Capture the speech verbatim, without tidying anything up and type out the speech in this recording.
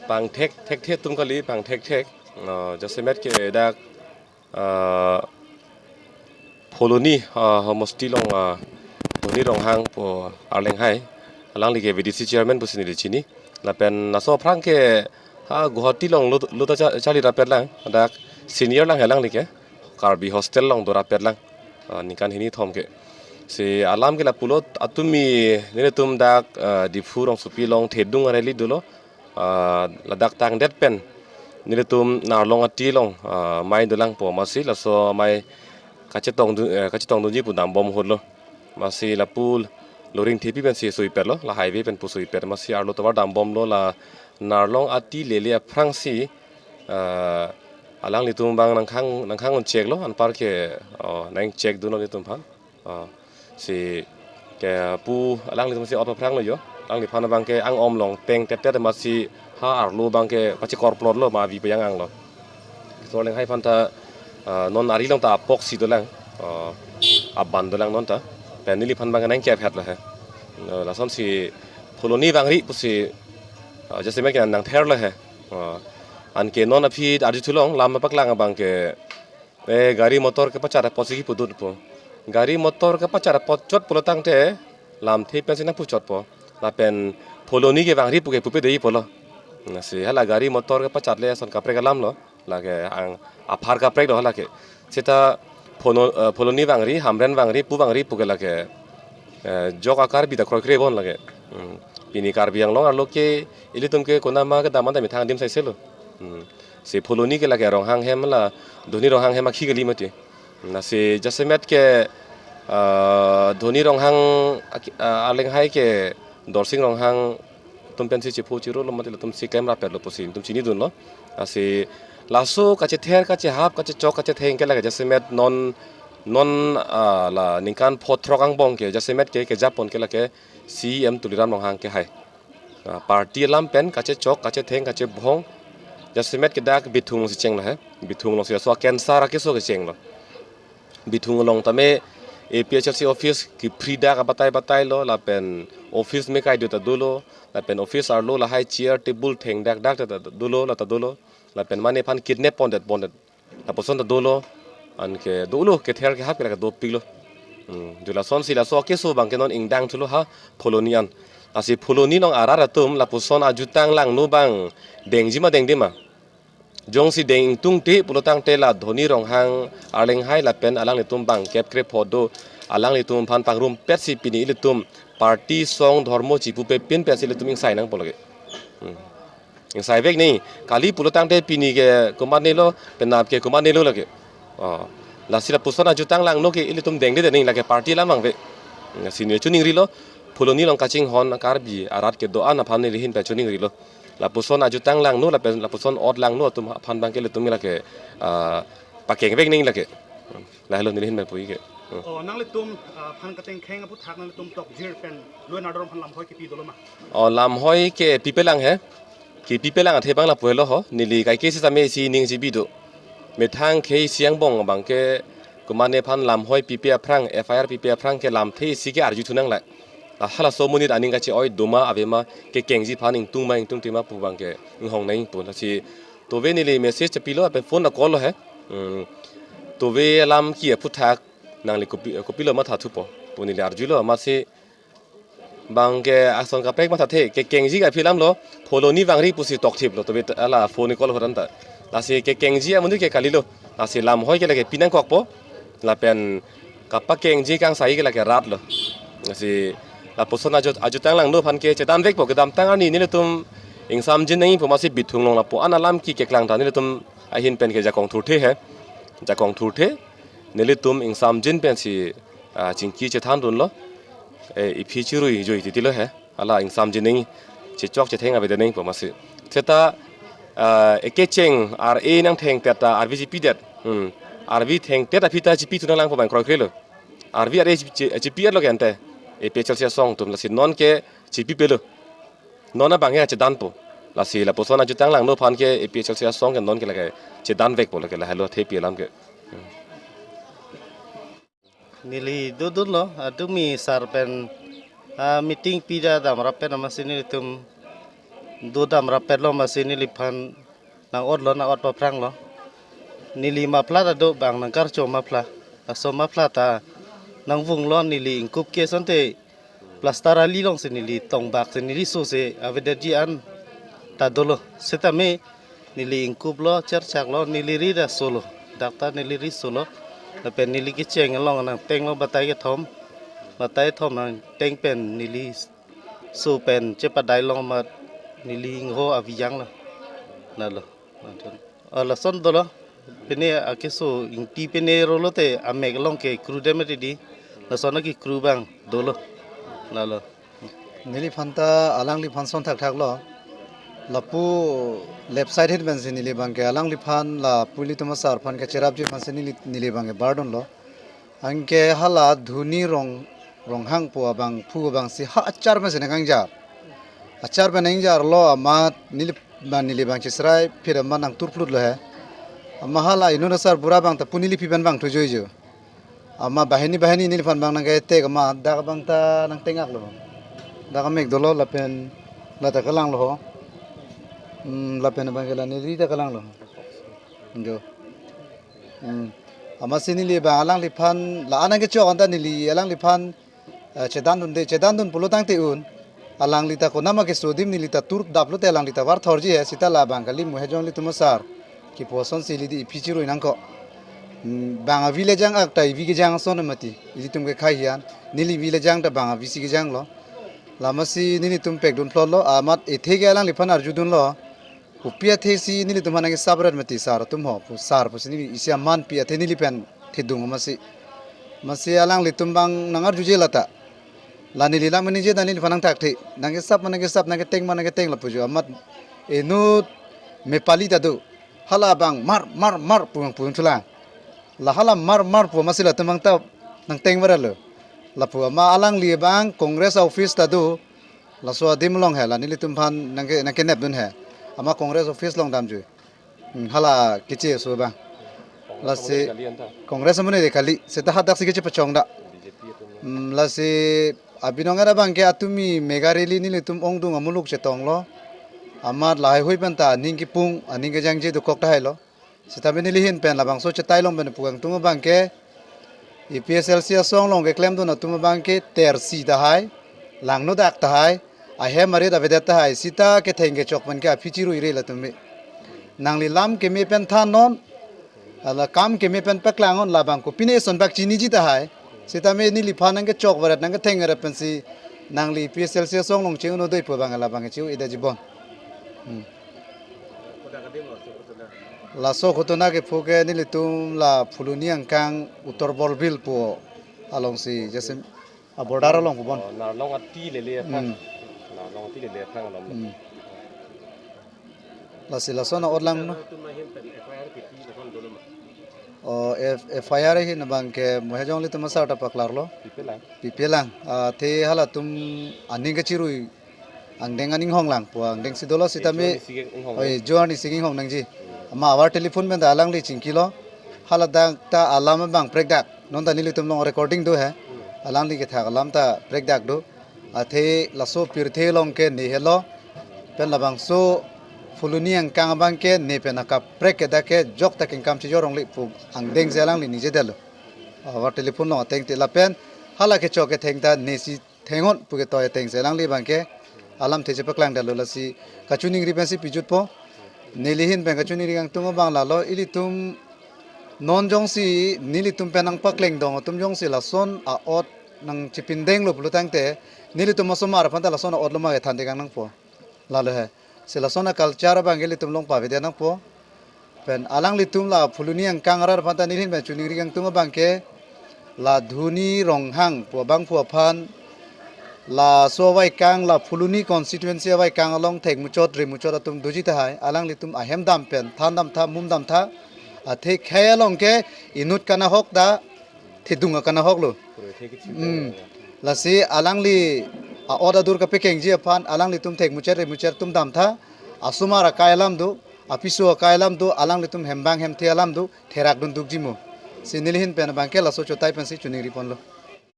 Pangthek thekthe atum kali, pangthek thek. Uh, jasemet ke dak, uh, Phuloni, uh, homosti along, uh, Dhoni Ronghang pu arleng hai. Alangli ke V D C chairman pusi neli chini. Lapen laso aphrang ke ha Guwahati along lut, lut ta cha-, charli rapet lang. Dak senior lang he alangli ke. Karbi hostel along do rapet lang. Uh, ningkan hini thom ke. Si alam ke lapulo, atumi nelitum dak, uh, Diphu rongsopi along thedung areli dolo. Ah, ladak tangdet pen nelitum Narlong ati along, ah, amei dolang pu amatsi laso amei kachetong du-, eh, kachetong dunji pu dambom hotlo. Amatsi lapu loring thepi pensi suipetlo, la highway pen pu suipet. Amatsi arlo tovar dambomlo, la Narlong ati lele aphrangsi, ah, alanglitum abang nangkhang, nangkhang un cheklo, anpar ke, oh, nang chek dunlo nelitum aphan. Ah, si ke pu alanglitum si ot aphranglo jo. Alangliphan abang ke ang-om along teng tep tep amatsi ha arlo abang ke pachekorplotlo, ma avi pajang-anglo. So arleng hai aphan ta, ah, non ari along ta apok si dolang. Ah, aban dolang non ta. Pen neliphan abang ke nang kep het lo he. Ah, lasonsi Phuloni vangri pusi, ah, jasemet ke nangtherlo he. Ah, anke non aphi arjuthu long lam paklang abang ke Eh, gari motor kepachat apotsi kipudunpo. Gari motor kepachat apot chot pulo tangte, lamthe pensi nangpuchotpo. Lapen Phuloni ke vangri pu ke pupe dei pulo. Lasi hala gari motor kepachat le ason kaprek alamlo. Lake ang aphar kaprek do hala ke. Seta Phulo-, eh, Phuloni vangri, Hamren vangri, pu vangri pu ke lake, eh, jok a-Karbi ta kroikre bon lake. Hmm. Pini Karbi Anglong arlo ke ilitum ke konama kedam anta methang adim saiselo. Hmm. Si Phuloni ke lake Ronghang hem la, Dhoni Ronghang hem akhi kali mati. Lasi jasemet ke, ah, Dhoni Ronghang aki-, ah, arleng hai ke Dorsing Ronghang atum pensi chepho chirolo mati, latumsi klem rapetlo pusi nelitum chinidunlo. Lasi laso kachether, kachehap, kachechok, kachetheng ke lake jasemet non, non, ah, la ningkan pho throk angbong ke jasemet ke kejapon ke lake C E M Tuliram Ronghang ke hai. Ah, party alam pen kachechok, kachetheng, kachebhong. Jasemet ke dak Bithung alongsi chenglo he. Bithung alongsi laso a-cancer akeso kechenglo. Bithung along tame A P H L C office kiphri dak abatai batailo, lapen office me kai do ta dolo, lapen office arlo lahai chair table thengdak dak ta dolo, la ta dolo, lapen mane aphan kidnap pondet pondet lapuson ta dolo, anke dolo, kether kehap ke lake dopiklo. Hmm, jo lasonsi laso akeso abang ke non ingdang thulo ha Phuloni an. Lasi Phuloni along arat atum lapuson ajutang langno abang dengji ma dengde ma. Jongsi deng ingtungte pulo tangte la Dhoni Ronghang arleng hai lapen alanglitum bangkep krepho do, alanglitum aphan pangrumpetsi pini ilitum party song dhormo chipupepin pensi ilitum ingsai nangpo lake. Hmm. Ingsaivek nangji, kali pulo tangte pini ke komatnelo, penap ke komatnelo lake. Oh. Lasi lapuson ajutang langno ke ilitum dengde de nangji, lake party alam vangve. Lasi neli choningrilo, Phuloni along kachinghon Karbi arat kedo-an aphan neli ahin pen choningrilo. Lapuson ajutang langno, lapen lapuson ot langno atum aphan abang ke ilitum lake, ah, pakengvek nangji lake. Lahelo neli ahin pen puji ke. Hmm. Oh, nanglitum, ah, aphan katengkheng aphuthak nanglitum tokjir pen Loi Nardor aphan lamhoi kipi dolo ma? Oh, lamhoi ke pipelang he. Kipipelang athe abang lapu helo ho. Neli kaike sitame isi ning jibi do. Methang khei isi angbong abang ke komatne aphan lamhoi pipe aphrang, F I R pipe aphrang ke lamthe isi ke arjuthu nanglai. La halaso amonit aning kache-oi doma avema, kekengji aphan ingtung ma ingtungte ma pu abang ke inghong nangpo. Lasi tove neli message chepilo, ape phone a-call lo he. Hmm. Tove alam ki aphuthak nangli kopi, kopilo mathathupo pu neli arjulo, amatsi abang ke ason kaprek mathathe, kekengji ke aphi alamlo, Phuloni vangri pusi tokthiplo, tove ta, hala phone call horan ta. Lasi kekengji amonit ke kalilo, lasi lamhoi ke lake pinangkokpo, lapen kapakengji kangsai ke lake rat lo. Lasi lapuson ajut, ajutang langno aphan ke chedanvekpo, kedamtang arni nelitum ingsamjin nangjipo, amatsi Bithung along lapu-an alam ki keklang ta nelitum ahin pen ke jakong thurthe he, jakong thurthe, nelitum ingsamjin pensi, ah, chingki chethandunlo, eh, iphi chirui joi titilo he, hala ingsamjin nangji, chechok chetheng avedet nangjipo amatsi. Seta, ah, ekecheng R A nangthengtet ta R V chipidet, hmm, R V thengtet aphi ta chipithu nanglangpo abang kroikrelo. R V R A chipi, chipi-etlo ke ante, A P H L C asong atum, lasi non ke chipipelo. Non abang ke chedanpo. Lasi lapuson ajutang langno aphan ke A P H L C asong ke non ke lake chedanvekpo lake, lahelo thepi alam ke. Neli dodunlo, adung mi sar pen, ah, meeting pida damrap pen amatsi nelitum dodam rapetlo, masi neliphan nang-otlo, nang-ot paphranglo. Neli muffler ta do, bang nangkarcho muffler. Laso muffler ta nangvunglo, neli ingkup ke asonte plaster ali alongsi neli tongbak si neli sose avedetji an ta dolo. Setame neli ingkuplo, cherchaklo, neli ri ta solo. Dak ta neli ri solo. Lapen neli kecheng along nangtenglo batai kethom. Batai kethom nangteng pen neli so pen chepadai long amat neli ingho avi janglo. Lalo. Ah, lason dolo. Pine akeso ingti pine rolo te amek along kekru dam ri di. Lason akekru abang dolo. Lalo. Neliphan ta alangliphan ason thakthaklo. Lapu left side ahin pensi neli abangke alangliphan lapu ilitum asar aphan kacherapji aphansi neli, neli abangke bardunlo. Anke hala Dhoni Rong, Ronghang pu abangphu abangsi ha achar pensi nangkangjar. Achar pen nangjarlo amat neli, ma neli abang chesrai phir amat nangturplutlo he. Amat hala inut asarbura abang ta pu neli aphi pen abang thujoijo. Amat banghini banghini neliphan abang nangketek amat dak abang ta nangtengaklo. Dak amek dolo lapen la ta kalanglo ho. Hmm, lapen abangke la neli ta kalanglo. Jo. Hmm. Amatsi neli abang alangliphan la-an nangkechok anta neli alangliphan, eh, chedandunde, chedandun pulo tangte un. Alangli ta konama keso adim neli ta turdaplo te alangli ta varthorji he, seta labang kali Mohejong ilitum asar kipu asonsi ili di iphi chirui nangkok. Hmm, bang avi le jang ak ta ivi kejang ason mati. Ilitum kekhei hian. Neli vi le jang ta bang avisi kejanglo. Lamatsi nelitum pekdunphlotlo, amat ethe ke alangliphan arjudunlo. Kopi athesi nelitum aphan nangkesap ret mati sar atum ho, pu sar pusi neli isi aman pi athe neli pen thedung amatsi. Amatsi alanglitum abang nangarjuje lata. La neli lam ningje dan neliphan nangthakthe. Nangkesap ma nangkesap, nangketeng ma nangketeng lapu jo. Amat inut mepali ta do. Hala abang mar, mar, mar pu abang pu thulang. La hala mar, mar pu amatsi latum abang ta nangteng varalo. Lapu amat alangli abang Congress office ta do. Laso adim along he, la nelitum aphan nangke, nangkenepdun he. Amat Congress office along damjui. Hmm, hala keche aso abang. Lasi Congress amonit kali anta. Congress amonit kali. Seta hadak si kechepachong dak. B J P atum. Hmm, lasi abinong era abangke atumi mega rally nelitum ongdung amuluk chetonglo. Amat lahai hui pen ta aning kipung, aning kejangje dokok tahailo. Sitame neli ahin pen labangso chetai long pen pu kangtung abangke, A P H L C asong along keklemdun atum abangke tersi tahai, langno dak tahai, ahem arit avedet tahai, seta ketheng kechok pen ke aphi chirui re latum me. Nangli lam keme pen than non, hala kam keme pen paklang non labang kopine ason bak chiniji tahai, sitame neliphan nangkechok varet nangketheng varet pensi nangli A P H L C asong along che-un-o doi pu abang labang che-un-edet jibon. Hmm. Laso ghotona kepho ke nelitum la Phuloni angkang Uttor Borbil pu alongsi jasim a border along pu bon. Oh, Narlong ati lele aphan. Hmm. Narlong ati lele aphan along. Hmm. Lasi lason a-ot langno. Atum ahem pen F I R kipi lason dolo ma? Oh, F-, F I R ahin abangke Mohejong ilitum asar ta paklarlo. Pipelang. Pipelang. Ah, athe halatum aning kachirui angdeng aning honglang pu angdengsi dolo sitame. Johan isi inghong. Oi, Johan isi inghong nangji. Amat avar telephone pen ta alangli chingkilo. Hala dak ta alam abang prekdak. Non ta nelitum along recording do he. Alangli kethak alam ta prekdak do. Athe laso pirthe along ke ne helo. Pen labangso Phuloni angkang abangke ne pen akaprek ke dak ke jok ta kengkam chijor ongli pu angdengsi alangli ningjedetlo. Avar telephone along ateng te lapen hala kechok ketheng ta nesi thengnon pu ketoi atengsi alangli abangke alamthe chepaklangdetlo lasi kachiningri pensi pijutpo. Neli ahin pen kachiningri kangtung abang lalo ilitum non jongsi nelitum pen nangpakleng dong atum jongsi lason a-ot nangchipindenglo pulo tangte nelitum osomar aphan ta lason a-otlo ma kethan tekang nangpo. Lalo he. Si lason a-culture abangke ilitum along pavedet nangpo. Pen alanglitum la Phuloni angkang arat aphan ta neli ahin pen chiningri kangtung abangke la Dhoni Ronghang pu abangphu aphan laso aveikang la Phuloni constituency aveikang along thekmuchot remuchot atum doji tahai alanglitum ahem dam pen than damtha mum damtha athe khei along ke inut kanahok ta thedung akanahoklo. Puro the kichi Hmm. Lasi alangli a-ot adur kapekengji aphan alanglitum thekmuchot remuchot atum damtha, asomar akai alam do, apiso akai alam do, alanglitum hembang hemthe alam do, therakdun dukji mo. Si neli ahin pen abangke laso chotai pensi chiningri ponlo.